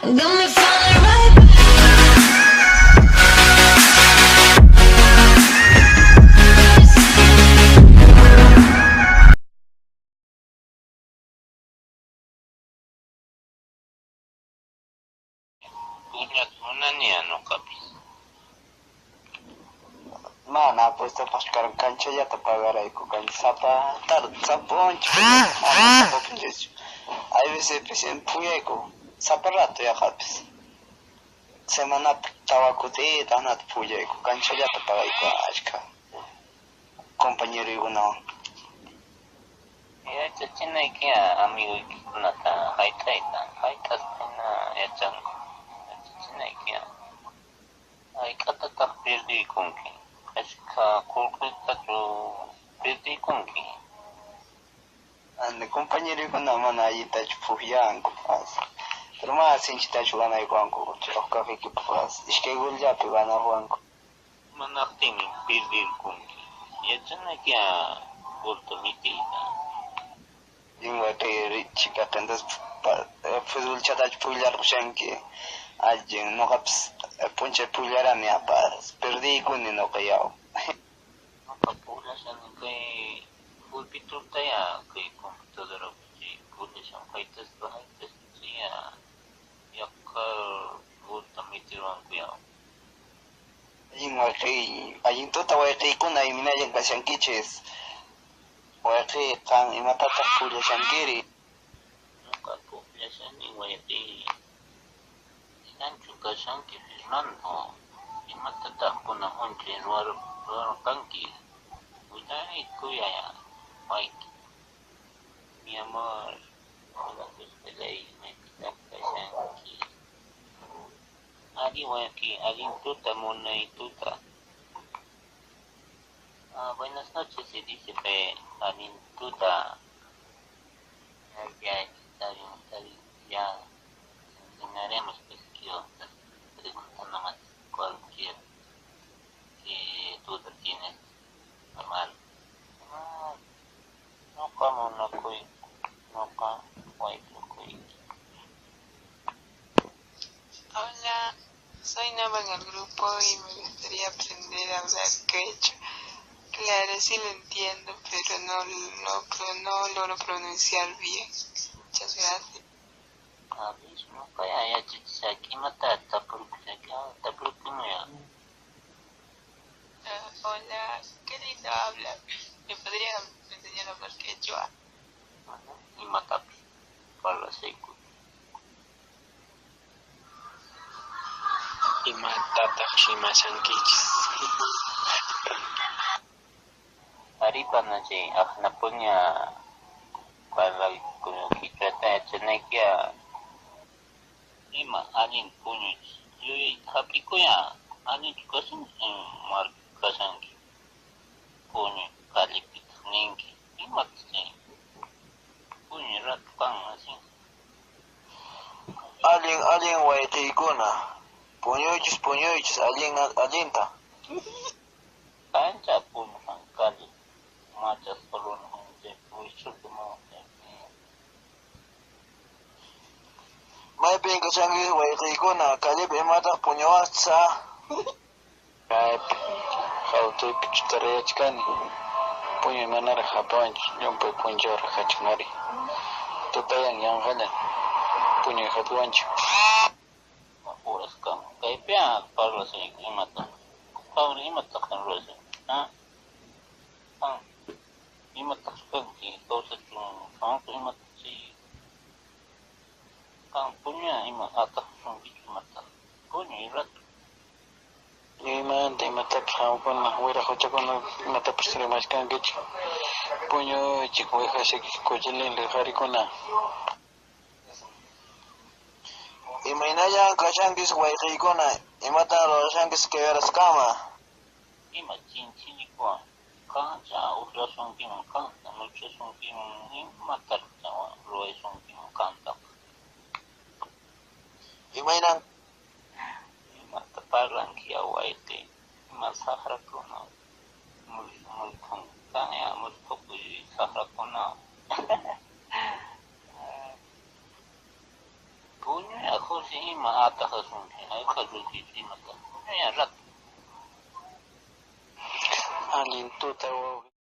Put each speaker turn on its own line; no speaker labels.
Got me falling right back.
Pukllayta munani ñuqapis.
Mana apuestapaq karan kanchallata pagarayku kancha sapa tarde, sapa p'unchay, mana sapa p'unchaychu. Hay veces phuyayku sapa rato yaqapis. Semanapi tawa kutita hanata phuyayku kanchallata pagayku ashkha compañeroykunawan.
Yachachinayki amiguykikunata hayt'ayta, hayt'aspa hina yachanku. Yachachinayki hayk'atataq pirdiykunki? Ashkha qullqitachu pirdiykunki?
Anda compañeroykuna mana allintachu pukllanku as. Pero mana sinchitachu ganaykuwanku huk equipopas iskay golllapi ganaruwanku.
Imanaqtinmi pirdirqunki? Yachanayki golta mitiyta.
Allin wayqiy chhikaqa entonces futbolchatachu pukllarqushanki? Allin nuqapis p'unchay pukllarani apas pirdiykuni nuqa yaw.
Nuqa pukllashani kay pulpitutaya kay computadorapi chay pukllashan hayt'aspa hayt'aspa chaya yaqa golta mitiruwanku yaw.
Allin wayqiy, allin tuta wayqiykuna imaynallan kashankichis? Wayqiy qan imatataq pukllashankiri?
Nuqa pukllashani wayqiy. Hinanchu kashanki Fernando? Imatataq kunan p'unchay ruwarqanki? Willarikuy wayqiy. Mi amor, munakusqallay, maypitaq kashanki? Ari wayqiy, allin tuta munay tuta. Ah, buenas noches se dice pe allin tuta. Ya, ya, está bien, está bien. Ya enseñaremos pues que estás preguntando más cualquier que duda tienes normal. Ah, nuqa munakuyku, nuqa wayk'ukuyki.
Hola, soy nueva en el grupo y me gustaría aprender a hablar quechua. Claro, sí lo entiendo, pero no, no, no logro pronunciar bien. Muchas gracias.
A ver, nuqa yachachisayki imata tapurkusayki tapurkumuya.
Ah, hola, qué lindo habla. ¿Me podrían enseñar a hablar quechua?
Imatapis parlasayku.
Imatataq rimashankichis?
Aripana chay aqnapuña parlayku qhichwata yachanayki ima allin puñuychis yuyayta hap'ikuya allinchu kashanki kashanki puñuy callipitaq ninki imataq chay puñuy rato kan así.
Allin allin wayqiykuna puñuychis puñuychis allin allinta.
Kancha puñushan calle machasqa runa chay wischuta
Maypin kashanki wayqiykuna callepi imataq puñuwaqchis a?
Kaypi awtuypi chutarayachkani. Puñuy manaraq hapiwanchu, llumpay p'unchawraq kachkan ari. Tutayan yanqalla puñuy hapiwanchu.
Horas kan kaypiqa parlasayki imataq qamri imataq ruwashanki ah qam imataq kanki kawsachun qamqa imataq chay qam puñuya ima ataqsunkichu imataq puñuy rato.
Imanta imatapis qamkuna wiraquchakuna imatapis rimachkankichik. Puñuychik wihasiki kuchilinli qharikuna.
Imaynallan kashankis wayqiykuna imatan ruwashankis kay horaskama?
Ima chinchilikuwan kancha uqllasunkiman kanta muchasunkiman imataraq ruwaysunkiman kantaq.
Imaynan
Imata parlanki ya wayqiy ima saqrakuna kanya musqhukuy saqrakuna. Puñuya. Kusi ima atajasunki, hayk'asuykichu imata. Puñuya rato.
Allin tuta wawqi.